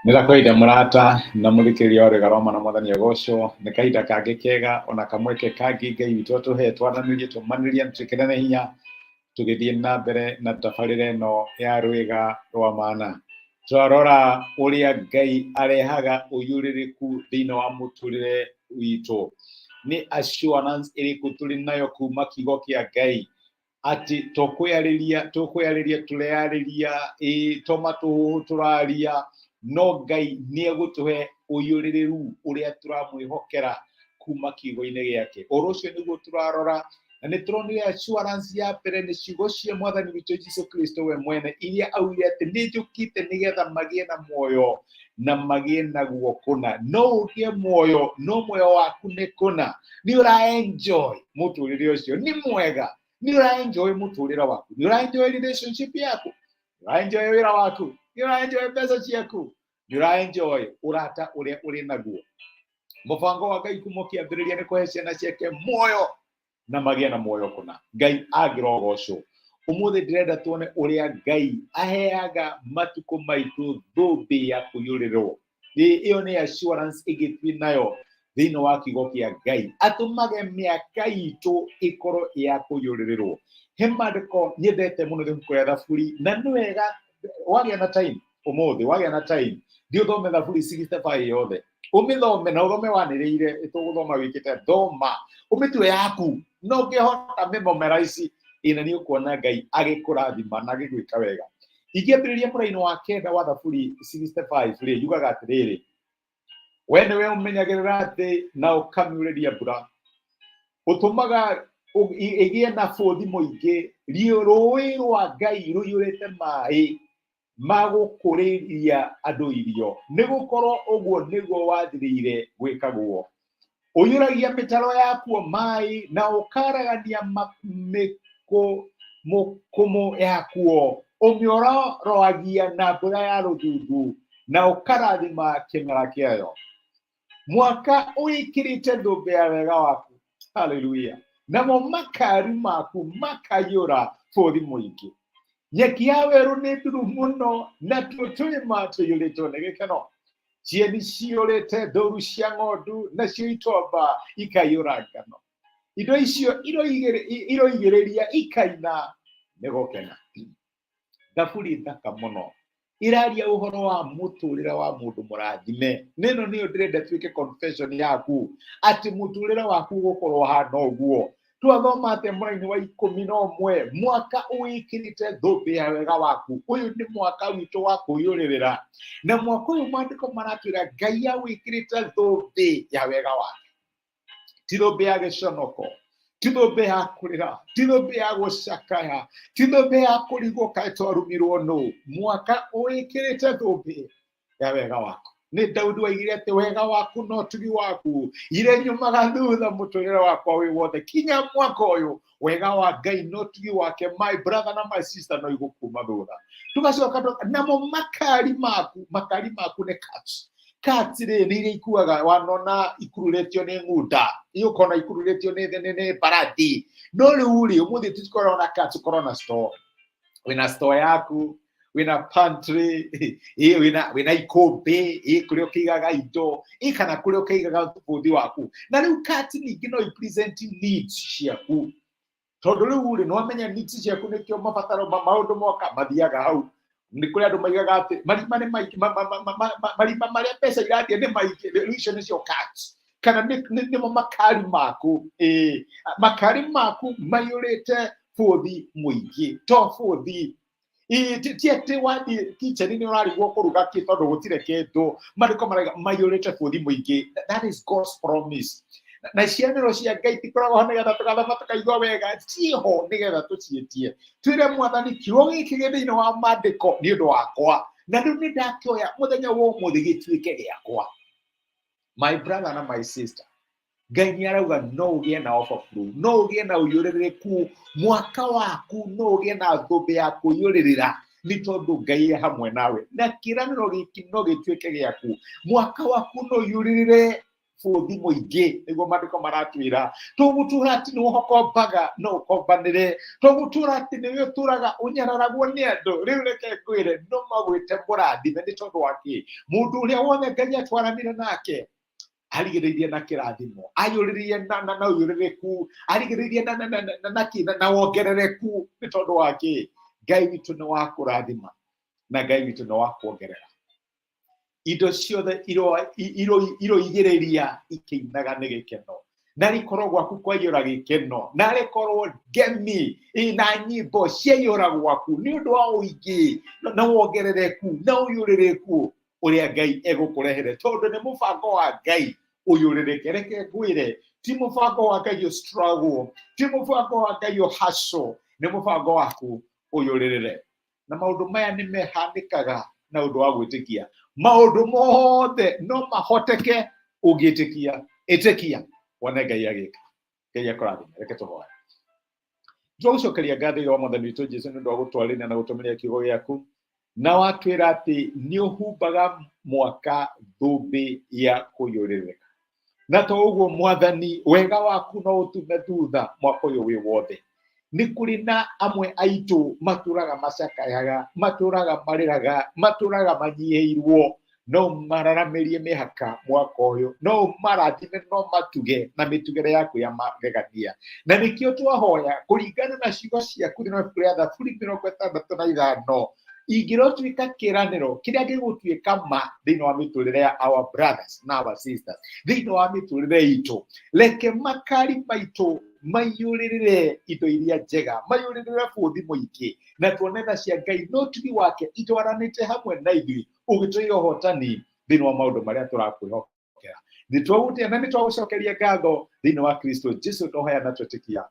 Nĩ ndakũheire mũrata na mũthikĩrĩria wa Rwĩga rwa Mana Mwathani agocwo nĩ kahinda kangĩ kega ona kamweke kangĩ Ngai witũ atũhe twaranĩrie tũmanĩrie na twĩkĩrane hinya tũgĩthiĩ na mbere na tabarĩra ĩno ya Rwĩga rwa Mana. Twarora ũrĩa Ngai arehaga ũiyũrĩrĩku thĩinĩ wa mũtũrĩre witũ. Nĩ assurance ĩrĩkũ tũrĩ nayo kuma kiugo kĩa Ngai Atĩ to kwĩarĩria tũkwĩarĩria tũreyarĩria, ĩĩ to matũhũhũ tũraria, no Ngai nĩ egũtũhe ũiyũrĩrĩru ũrĩa tũramwĩhokera kuma kiugo-inĩ gĩake. Ũhoro ũcio nĩguo tũrarora na nĩ tũronire assurance ya mbere nĩ ciugo cia mwathani witũ Jesu Kristo we mwene iria augire atĩ nĩ njũkĩte nĩgetha magĩe na muoyo na magĩe naguo kũna. No ũgĩe muoyo no muoyo waku nĩ kũna nĩ ũra enjoy mũtũrĩre ũcio nĩ mwega, nĩ ũra enjoy mũtũrĩre waku, nĩ ũra enjoy relationship yaku, nĩ ũra enjoy wĩra waku, nĩ ũra enjoy mbeca ciaku, nĩ ũra enjoy ũrata ũrĩa ũrĩ naguo. Mũbango wa Ngai kuma ũkĩambĩrĩria nĩ kũhe ciana ciake muoyo na magĩe na muoyo kũna. Ngai angĩrogocwo. Ũmũthĩ ndĩrenda tuone ũrĩa Ngai aheaga matukũ maitũ thũmbĩ ya kũiyũrĩrwo. Ĩyo nĩ assurance ĩngĩ twĩ nayo thĩinĩ wa kiugo kĩa Ngai, atũmage mĩaka itũ ĩkorwo ya kũiyũrĩrĩrwo. He maandĩko nyendete mũno ibuku rĩa Thaburi, na nĩ wega wagĩa na time ũmũthĩ, wagĩa na time thiĩ ũthome Thaburi 65 yothe, ũmĩthome na ũthome wanĩrĩire, tũgũthoma wĩkĩte, thoma ũmĩtue yaku, na ũngĩhota mĩthomera ici ĩna nĩ ũkuona Ngai agĩkũrathima na agĩgwĩka wega. Ingĩambĩrĩria mũraini wa kenda wa Thaburi 65 rĩ, yugaga atĩrĩrĩ, we nĩwe ũmenyagĩrĩra thĩ na ũkamiurĩria mbura, ũtũmaga ĩgĩe na bũthi mũingĩ, rũĩ rwa Ngai rũiyũrĩte maĩ ma gũkũrĩria andũ irio, nĩ gũkorwo ũguo nĩguo wathirĩire gwĩkagwo. Ũiyũragia mĩtaro yakuo maĩ na ũkaragania mĩkũmũkũmũ yakuo, ũmĩororoagia na mbura ya rũthuthu na ũkarathima kĩmera kĩayo. Mwaka ũikirite thũmbĩ ya wega waku, haleluya, namo makari maku makaiyũra bũthi mũingĩ. Nyeki ya werũ nĩ nduru mũno, natuo tũrĩma tũiyũrĩtwo nĩ gĩkeno. Cieni ciyũrĩte ndũru cia ng'ondu, nacio itomba ikaiyũra ngano. Indo icio iroigĩrĩria ikaina nĩ gũkena. Thaburi thaka mũno iraria ũhoro wa mũtũrĩre wa mũndũ mũrathime. Nĩno nĩyo ndĩrenda tuĩke confession yaku atĩ mũtũrĩre waku ũgũkorwo hana ũguo. Twathoma atĩa mũraini wa 11? Mwaka ũĩkĩrĩte thũmbĩ ya wega waku. Ũyũ nĩ mwaka witũ wa kũiyũrĩrĩra, na mwaka ũyũ maandĩko maratwĩra Ngai awĩkĩrĩte thũmbĩ ya wega wake. Ti thũmbĩ ya gĩconoko, ti thũmbĩ ya kũrĩra, ti thũmbĩ ya gũcakaya, ti thũmbĩ ya kũrigwo kaĩ twarumirwo nũ. Mwaka ũĩkĩrĩte thũmbĩ ya wega waku. Nĩ Daudi waigire atĩ wega waku no tugi waku ire nyumaga thutha mũtũrĩre wakwa wĩ wothe kinya mwaka ũyũ. Wega wa Ngai no tugi wake, my brother na my sister, no igũkuma thutha. Tugacoka namo makari maku, makari maku nĩ cups. Cups rĩ nĩ iria ikuaga wanona ikururĩtio nĩ ng'unda, ũkona ikururĩtio nĩ mbarathi. No rĩu rĩ ũmũthĩ tutikoragwo na cups, ũkorwo na store, wĩna store yaku, wĩna pantry, ĩ wĩna ikũmbĩ, ĩ kũrĩa ũkĩigaga indo, ĩ kana kũrĩa ũkĩigaga bũthi waku. Na rĩu kati ningĩ no i-present needs ciaku, tondũ rĩu rĩ nĩwamenya needs ciaku, nĩkĩo mabataro maũndũ moka mathiaga hau. Nĩ kũrĩ andũ maigaga atĩ marima nĩ maingĩ, marima marĩa mbeca irathiĩ nĩ maingĩ. Rĩu icio nĩcio cards, kana nĩmo makari maku. Ĩ makari maku maiyũrĩte bũthi mũingĩ, to bũthi ti atĩ wathiĩ kitchen nĩ ũrarigwo kũruga kĩ tondũ gũtirĩ kĩndũ. Maandĩko marauga maiyũrĩte bũthi mũingĩ. That is God's promise. Na cianĩro cia Ngai tikoragwo ho nĩgetha tũgathoma tũkaigua wega, ciĩho nĩgetha tũciĩtie, twĩre Mwathani kiugo gĩkĩ gĩ thĩinĩ wa maandĩko nĩ ũndũ wakwa, na rĩu nĩ ndakĩoya mũthenya wa ũmũthĩ gĩtuĩke gĩakwa. My brother na my sister, Ngai nĩ arauga no ũgĩe na overflow, no ũgĩe na ũiyũrĩrĩku mwaka waku, no ũgĩe na thũmbĩ ya kũiyũrĩrĩra, nĩ tondũ Ngai e hamwe nawe, na kĩĩranĩro gĩkĩ no gĩtuĩke gĩaku. Mwaka waku no ũiyũrĩrĩre Bũthi mũingĩ nĩguo maandĩko maratwĩra. Tũgũtũra atĩ nĩ ũkombaga no ũkombanĩre, tũgũtũra atĩ nĩwe ũtũraga ũnyararagwo nĩ andũ. Rĩu reke ngwĩre, no magwĩte mũrathime. Nĩ tondũ wa kĩ? Mũndũ ũrĩa wothe Ngai atwaranire nake arigĩrĩirie na kĩrathimo, ayũrĩrĩirie na ũyũrĩrĩku, arigĩrĩirie na kĩ na wongerereku. Nĩ tondũ wa kĩ? Ngai witũ nĩ wa kũrathima na Ngai witũ nĩ wa kuongerera. Indo ciothe iroigĩrĩria ikĩinaga nĩ gĩkeno, na rĩkorwo gwaku kwaiyũra gĩkeno, na rĩkorwo ngemi na nyĩmbo ciaiyũra gwaku nĩ ũndũ wa ũingĩ na wongerereku na ũyũrĩrĩku ũrĩa Ngai egũkũrehere, tondũ nĩ mũbango wa Ngai ũyũrĩrĩke. Reke ngwĩre, ti mũbango wa Ngai ũ struggle, ti mũbango wa Ngai ũ hustle, nĩ mũbango waku ũyũrĩrĩre. Na maũndũ maya nĩ mehanĩkaga na ũndũ wa gwĩtĩkia. Maũndũ mothe no mahoteke ũngĩtĩkia. Ĩtĩkia wone Ngai agĩka. Ngai akũrathime. Reke tũhoe. Tũgũcokeria ngatho wa Mwathani witũ Jesu nĩ ũndũ wa gũtwarĩria na gũtũmĩria kiugo gĩaku, na watwĩra atĩ nĩ ũhumbaga mwaka thũmbĩ ya kũiyũrĩrĩka. Na to ũguo Mwathani, wega waku no ũtume thutha mwaka ũyũ wĩ wothe. Nĩ kũrĩ na amwe aitũ matũraga macakayaga, matũraga marĩraga, matũraga manyihĩirwo. No mararamĩrie mĩhaka mwaka ũyũ, no ũmarathime, no matuge na mĩtugĩre yaku ya magegania. Na nĩkĩo twahoya kũringana na ciugo ciaku thĩinĩ wa ibuku rĩa Thaburi 65, ingĩrotuĩka kĩĩranĩro kĩrĩa gĩgũtuĩka ma thĩinĩ wa mĩtũrĩre ya our brothers na our sisters, thĩinĩ wa mĩtũrĩre itũ. Reke makari maitũ maiyũrĩrĩre indo iria njega, maiyũrĩrĩre bũthi mũingĩ, na tuone tha cia Ngai na ũtugi wake itwaranĩte hamwe na ithuĩ, ũgĩtũiga ũhotani thĩinĩ wa maũndũ marĩa tũrakwĩhokera. Nĩ twagũtĩa na nĩ twagũcokeria ngatho thĩinĩ wa Kristo Jesu, twahoya na twetĩkia.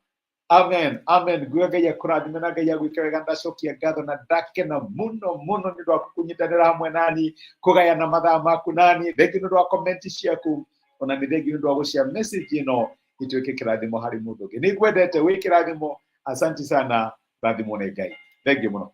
Amen, amen. Nguga Ngai akũrathime na Ngai agwĩke wega. Ndacokia ngatho na ndakena mũno mũno nĩ ũndũ waku kũnyitanĩra hamwe nani, kũgayana mathaa maku nani. Thengiũ nĩ ũndũ wa comment ciaku, ona nĩ thengiũ nĩ ũndũ wa gũshare message ĩno ituĩke kĩrathimo harĩ mũndũ ũngĩ. Nĩ ngwendete, wĩ kĩrathimo. Asante sana, rathimwo nĩ Ngai. Thengiũ mũno.